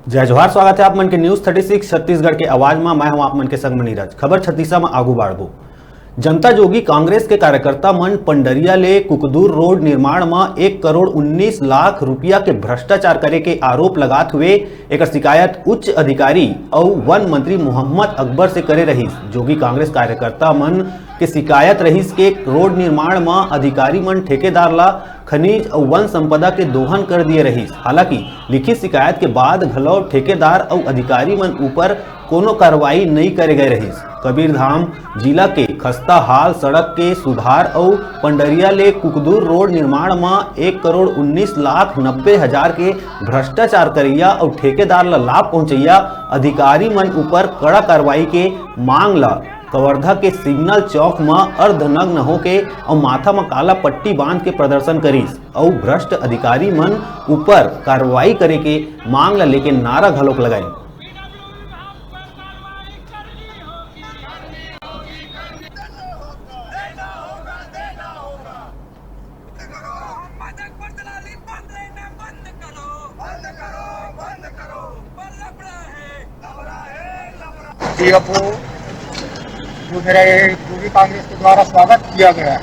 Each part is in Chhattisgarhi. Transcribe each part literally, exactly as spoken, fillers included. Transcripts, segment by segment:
जय जोहार, स्वागत है आप मन के न्यूज़ थर्टी सिक्स छत्तीसगढ़ के आवाज में। मैं हूं आप मन के संग में नीरज। खबर छत्तीसा में आगू बाढ़बो। जनता जोगी कांग्रेस के कार्यकर्ता मन पंडरिया ले कुकदूर रोड निर्माण म एक करोड़ उन्नीस लाख रुपया के भ्रष्टाचार करे के आरोप लगात हुए एकर शिकायत उच्च अधिकारी अउ वन मंत्री मोहम्मद अकबर से करे रहिस। जोगी कांग्रेस कार्यकर्ता मन के शिकायत रहिस के रोड निर्माण म अधिकारी मन ठेकेदार ला खनिज अउ वन संपदा के दोहन कर दिए रहिस। हालांकि लिखित शिकायत के बाद घलो ठेकेदार अउ अधिकारी मन ऊपर कोनो कार्रवाई नइ करे गए रहिस। कबीरधाम जिला के खस्ता हाल सड़क के सुधार अउ पंडरिया ले कुकदूर रोड निर्माण म एक करोड़ उन्नीस लाख नब्बे हजार के भ्रष्टाचार करइया अउ ठेकेदार ल लाभ पहुंचइया अधिकारी मन ऊपर कड़ा कार्रवाई के मांग ल कवर्धा के सिग्नल चौक म अर्धनग्न होके अउ माथा म काला पट्टी बांध के प्रदर्शन करिस अउ भ्रष्ट अधिकारी मन ऊपर कार्रवाई करे के मांग ल लेके नारा घलोक लगाइन। डीएफओ जो मेरा ये योगी कांग्रेस के द्वारा स्वागत किया गया है,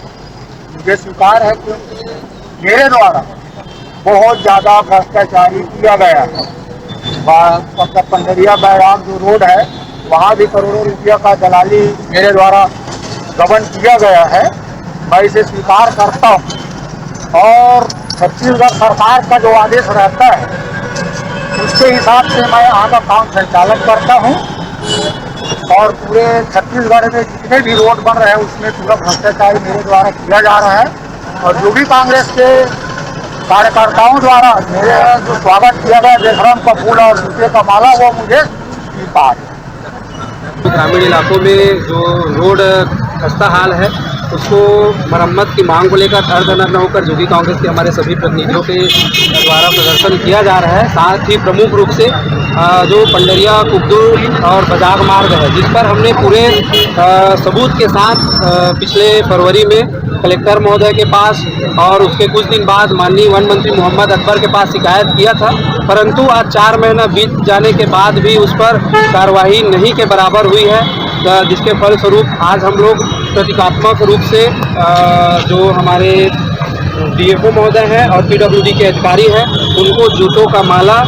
मुझे स्वीकार है, क्योंकि मेरे द्वारा बहुत ज्यादा भ्रष्टाचारी किया गया है। बा- मतलब पंडरिया बैराग जो रोड है, वहाँ भी करोड़ों रुपया का दलाली मेरे द्वारा गबन किया गया है। मैं इसे स्वीकार करता हूँ और छत्तीसगढ़ सरकार का जो आदेश रहता है, उसके हिसाब से मैं यहाँ का काम संचालन करता हूँ। और पूरे छत्तीसगढ़ में जितने भी रोड बन रहे हैं, उसमें पूरा भ्रष्टाचार मेरे द्वारा किया जा रहा है। और जो भी कांग्रेस के कार्यकर्ताओं द्वारा मेरे जो स्वागत किया गया, बेशरम का फूल और जूते का माला, वो मुझे स्वीकार है। ग्रामीण इलाकों में जो रोड खस्ता हाल है, उसको मरम्मत की मांग को लेकर अर्धनग्न होकर जोगी कांग्रेस के हमारे सभी प्रतिनिधियों के द्वारा प्रदर्शन किया जा रहा है। साथ ही प्रमुख रूप से अ, जो पंडरिया कुकदूर और बजाग मार्ग है, जिस पर हमने पूरे अ, सबूत के साथ अ, पिछले फरवरी में कलेक्टर महोदय के पास और उसके कुछ दिन बाद माननीय वन मंत्री मोहम्मद अकबर के पास शिकायत किया था, परंतु आज चार महीना बीत जाने के बाद भी उस पर कार्यवाही नहीं के बराबर हुई है, अ, जिसके फलस्वरूप आज हम लोग प्रतीकात्मक रूप से अ, जो हमारे डीएफओ महोदय हैं और पीडब्ल्यूडी के अधिकारी हैं, उनको जूतों का माला